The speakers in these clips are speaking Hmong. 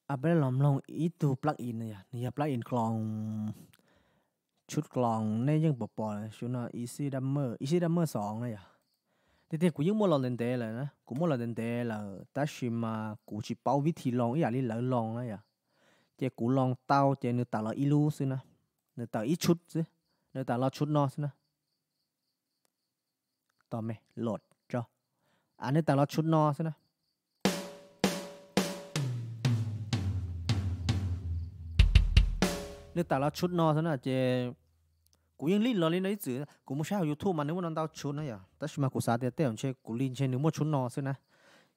Peb los mloog ib tug plug-in no yog, nws yog plug-in Clone, tshut Clone nej yeej pom pom su no, Easy Drummer, Easy Drummer xoo na yog. Tiag tiag kuv yeej muaj los ntev ntev lawm na, kuv muaj los ntev ntev lawm tab sis mas kuv tsis paub vib thi loo ib yam li lawv loo na yog. Ces kuv loo tau ces nws tawm los ib lub xwb na, nws tawm ib tshut xwb, nws tawm los tshut no xwb na. Tos me load tso. Nws tawm los tshut no xwb na. Nws tawm los tshut no xwb na ces kuv yeej li los li no ib txwm, kuv mus saib hauv YouTube mas nws muaj no ntau tshut na yog, tab sis mas kuv xav tias tej zaum ntshe kuv li ntshe nws muaj tshut no xwb na.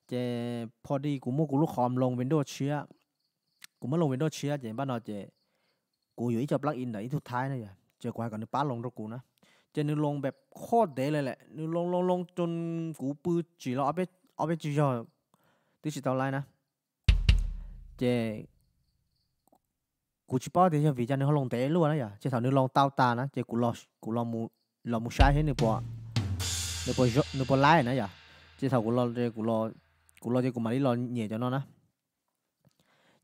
Ces pho di kuv muab kuv lub qhov loo Windows tshiab, kuv muab loo Windows tshiab ces npaj no ces kuv yuav ib co plug-in ntawm ib tug Thaib na yog, ces kuv hais kom nws pab loo rau kuv na. Ces nws loo peb qhov ntev li lawm, nws loo loo loo rau kuv pw tsim los ob peb tsis yog, twb tsis tau laib na. Ces kuv tsis paub tias yog vim cas nws ho loo ntev luaj na yog, ces thaum nws loo tau tas na ces kuv los mus saib seb nws puas laib na yog. Ces thaum kuv los ces kuv mam li los nyem cov no na.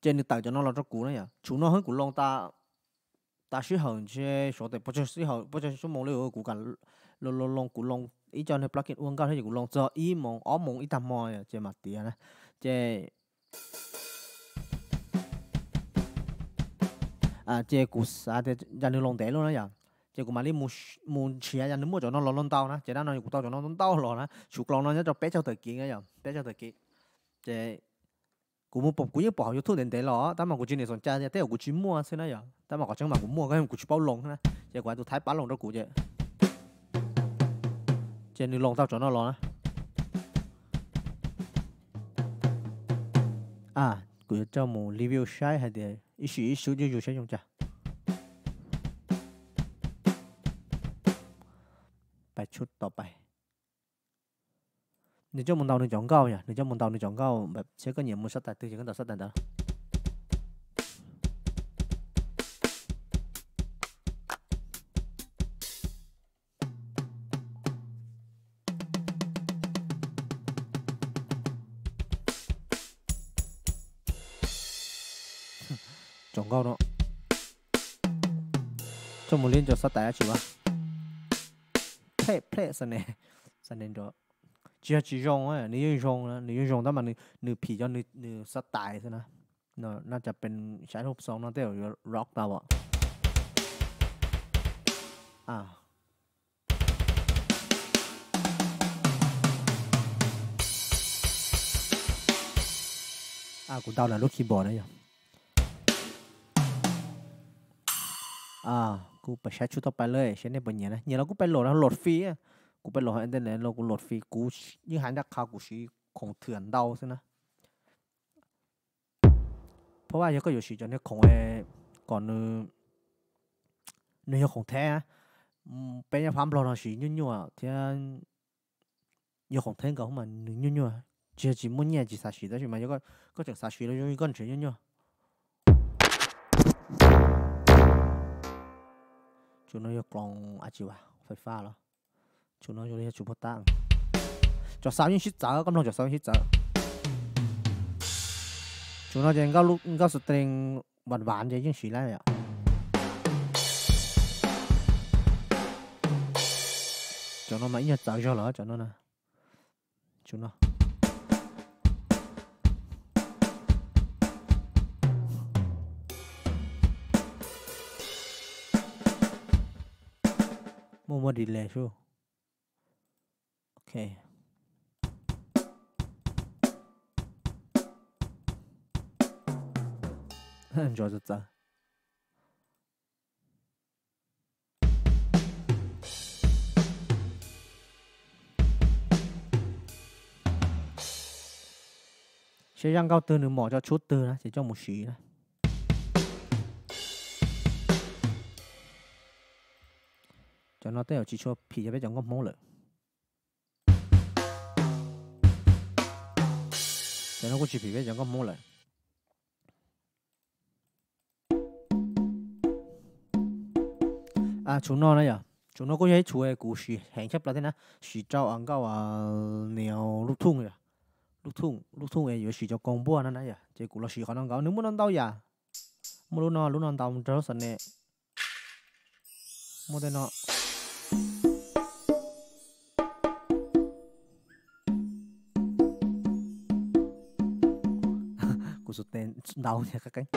Ces nws tawm cov no los rau kuv na yog, tshum no heev kuv loo tas sij hawm ntshe sov tes pua tsawg sij hawm, pua tsawg xuab moos li kuv kam loo loo loo, kuv loo ib co plug-in ua nkauj thiab ces kuv loo txog ib moos ob moos ib tag hmo ces mam tiav na. Ces ces kuv xav tias yog nws loo ntev luaj na yog, ces kuv mam li mus nrhiav yog nws muaj cov no los ntau na, ces dab no kuv tau cov no ntau los na, tshum Clone no nyob rau peb caug tawm kiv na yog, peb caug tawm kiv. Ces kuv mus, kuv yeej pom hauv YouTube ntev ntev los tab mas kuv tsis niam xoom cai tias tej zaum kuv tsis muaj xwb na yog, tab mas qhov tseeb mas kuv muaj, kuv tsis paub loo na. Ces kuv hais tus Thaib pab loo rau kuv ces, ces nws loo tau cov no los na. Kuv yuav coj mus review saib hais tias ib sim ib sub yuj yus saib zoo cas. Pais tshub tom pais. Nws coj mus ntaus nws cov nkauj yog, nws coj mus ntaus nws cov nkauj, saib koj nyiam mus xab tais twg ces koj ntaus xab tais ntawd. Cov nkauj no coj mus li cov xab tais dab tsi as. Play play xab ne, xab ne nrov. Tsis yog tsis zoo, nws yeej zoo, nws yeej zoo tab mas nws phim cov nws xab tais xwb na. Naj cas pes saib lub xoo no tej zaum yuav rock tau as. Kuv ntaus lawm lub keyboard na yog. Kuv pais saib tshub tau pais lawm seb nej puas nyiam na, nyiam los kuj pais load, load free. Kuv pais load hauv internet los kuv load free, kuv yeej hais ncaj qha kuv siv khoom thwm ntau xwb na. Phab vaj yog koj yuav siv cov niag khoom kom nws yog khoom theb, peb nyob phab Nplog no siv nyuaj nyuaj thiab. Yog khoom theb nkaus mas nws nyuaj nyuaj, tsis yog tsis muaj nyiaj tsis xav siv tab sis mas yog koj tseem xav siv los zoo li koj nrhiav nyuaj nyuaj. Tsum no yog kloos a tsi vas fais faj los? Tsum no zoo li yog tsum puag ta. Cov xaus yeej sib txawv, koj mloog cov xaus yeej sib txawv. Tsum no ces nkauj string vas vas ces yeej siv lawm yom. Cov no mas ib nyuag txawv zog lawm cov no na. Tsum no muaj muaj delay sub. Ok. Ntsos txawv txawv. Seb zaj nkauj twg nws mom tso tshub twg na ces coj mus siv na. Cov no tej zaum tsis tshua phim cov peb cov nkauj Hmoob lawm. Cov no kuj tsis phim peb cov nkauj Hmoob lawm. Tsum no na yom, tsum no kuj yog ib tsum kuv siv heev tshaj plaws thiab na, siv rau nkauj nias lub thooj yom. lub thum, lub thum es yuav siv cov koos npuaj no na yom, ces kuv los siv qhov no nkaus, nws muaj ntau ntau yam. Muaj lub no, lub no ntau mus rau lub xos nes. Muaj tej no. Kuv xus tes ntau qeeb qeeb.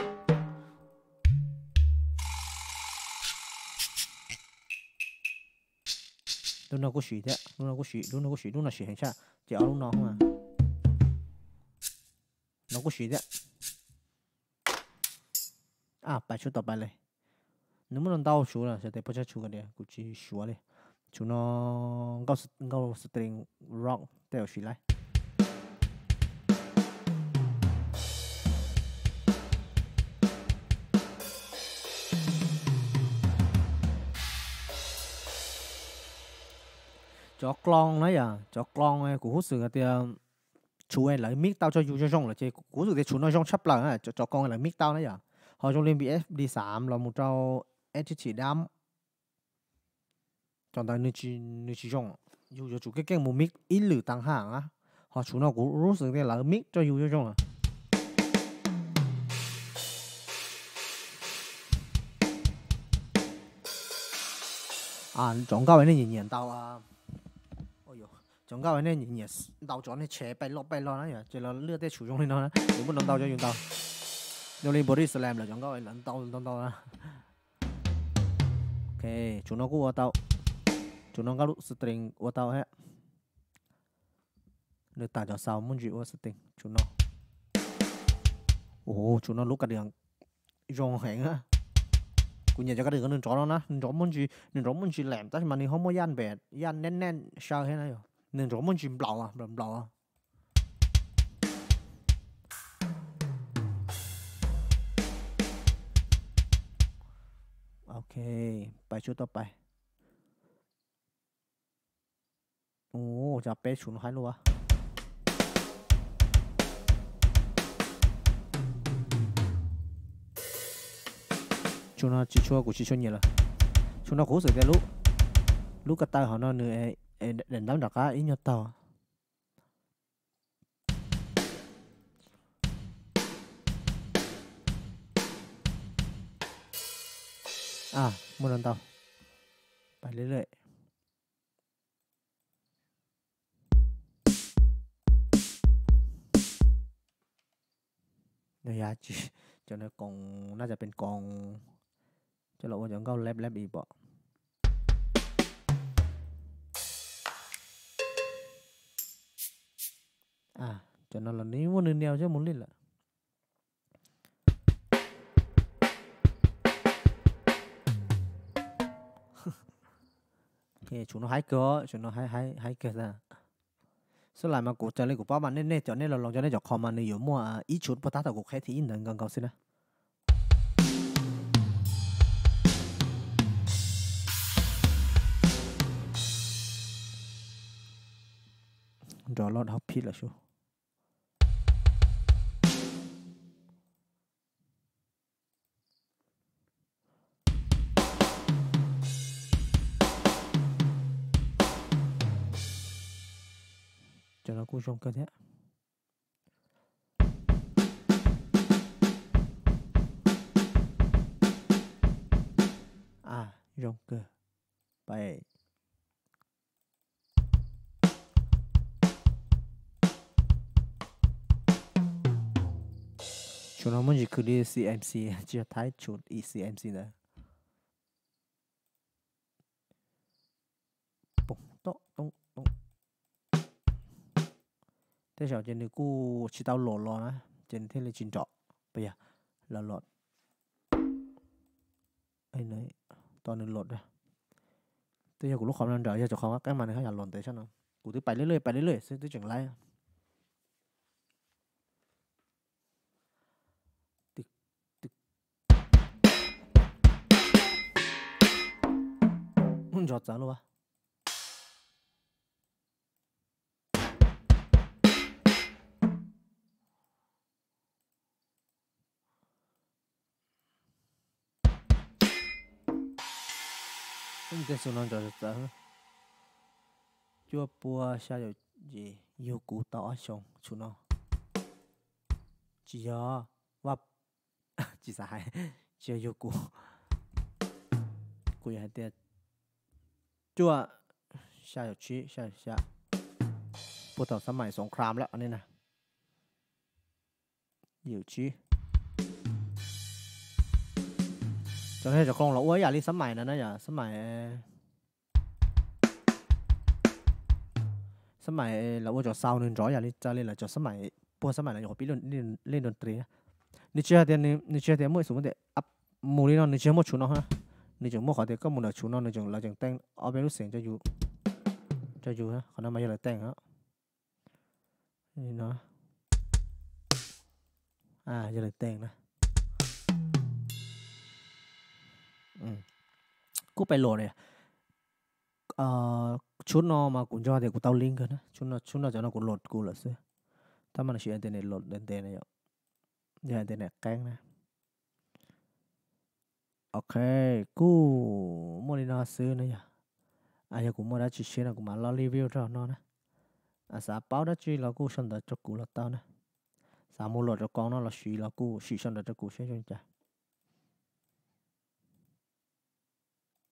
Lub no kuj siv thiab, lub no kuj siv, lub no kuj siv, lub no siv heev tshaj, ces ob lub no. No kuj siv thiab. Pais tshuab tau pais li. Nws muaj ntau tshuab lawm, xyov tes puas tshuab tias kuv tsis suav li. Tshuab no nkauj string rock tej uas siv lawm. Cov kloos na yom, cov kloos kuv hub xwm hais tias tshuab lawv mix tau rau yus zoo zoo lawm ces kuv hub xwm tias tshuab no zoo tshaj plaws, cov koos lawv mix tau na yom. Ho zoo li B F D xav los mus rau F T T dam, cov ntawd nws tsis zoo, yus yuav tsum keej keej mus mix ib lwm taag haj na. Ho tshuab no kuv hub xwm tias lawv mix rau yus zoo zoo lawm. Cov nkauj nej nyiam nyiam ntau, cov nkauj nej nyiam nyiam ntau cov nej tshev pais loj pais loj na yom, ces los lwaj tej tshuab zoo li no na, nws muaj ntau ntau cov yus ntau. Zoo li Body Slam lawm cov nkauj lawv ntau ntau ntau na. Ok, tshuab no kuj ua tau, tshuab no nkauj lub string ua tau thiab. Nws tas cov xaus muaj ntsis ua string tshuab no. Ua tshuab no lub kas dis zoo heev. Kuv nyiam cov kas dis nws nrov no na, nws nrov muaj ntsis, nws nrov muaj ntsis lem tab sis mas nws ho muaj yaj npem yaj nej nej saw thiab na yom. Nws nrov muaj ntsis nplaum nplaum nplaum. Ok, pais tshuab tau pais. Ua cas peb tshuab no haib luaj. Tshuab no tsis tshua, kuv tsis tshua nyiam lawm. Tshuab no kuv xav tias lub ko taw hauv no nws daim ntawv nram qab ib nyuag taug. Muaj ntau ntau. Pais lwj lwj. Yog tsis, cov no koos na, cov pem koos, coj los ua cov nkauj leb leb ib pom. Cov no los nws muaj nws nias coj mus li lawm. Tshuab no haib kawg, tshuab no haib kawg xwb. Xwb las mas kuv raws li kuv paub mas nej nej cov nej los loos cov nej cov qhov mas nws yuav muaj ib tshuab puag tab tom kuv qheb thib ib ntawd nkaus nkaus xwb na. Nrov loj dhau phib lawm sub. Cov no kuj zoo kawg thiab. Zoo kawg. Pais. Tshuab no muaj ntsis khwv li C M C, tsis yog Thaib, tshuab ib C M C ntawd. Tej zaum ces nws kuj tsis tau load los na, ces nws thiaj li tsis nrov. Puas yog? Los load. Tos nws load. Twb yog kuv lub qhov no nrawm, yog cov qhov qab qeeb mas nws haj yam load ntev tshaj no. Kuv twb pais lwj lwj pais lwj lwj xwb twb tseem laib. Nrov txawv luaj. Tej xu no nrov txawv. Cuaj pua xya caum yim. Yug kuv tau ob xyoos tshum no. Tsis yog, vaj, tsis xav hais, tsis yog yug kuv. Kuv yuav hais tias cuaj, xya yim tsib, xya yim xya, puag thaum xab maim xoom khram lawm ne na. Yim tsib. Cov no cov qoo los ua ib yam li xab maim na na yom, xab maim, xab maim los ua cov xaus nws nrov yam li, li lawv cov xab maim, puag xab maim no yog qhov pib lej doo tris. Nws tsis hais tias, nws tsis hais tias muaj ib xu tias mus li no nws tsis muaj tshum no na. Nws tseem muaj qhov tias koj mus ntawm tshum no nws tseem, lawv tseem teej ob peb lub xeem rau yus, qhov no mas yog lawv teej os. Yog lawv teej na. Kuj pais los ne. Tshub no mas kuv nco tias kuv tau link kawg na, tshub no cov no kuv los kuv lawm xwb. Tab mas nws siv internet los ntev ntev na yom, yog internet qeeb na. Ok, kuj muaj li no xwb na yog. Yog kuv muaj dab tsi siab no kuv mam lo review rau no na. Xav paub dab tsi los kuj sau ntawv rau kuv los tau na. Xav mus luam rau koom no los siv los kuj sim sau ntawv rau kuv seb zoo cas.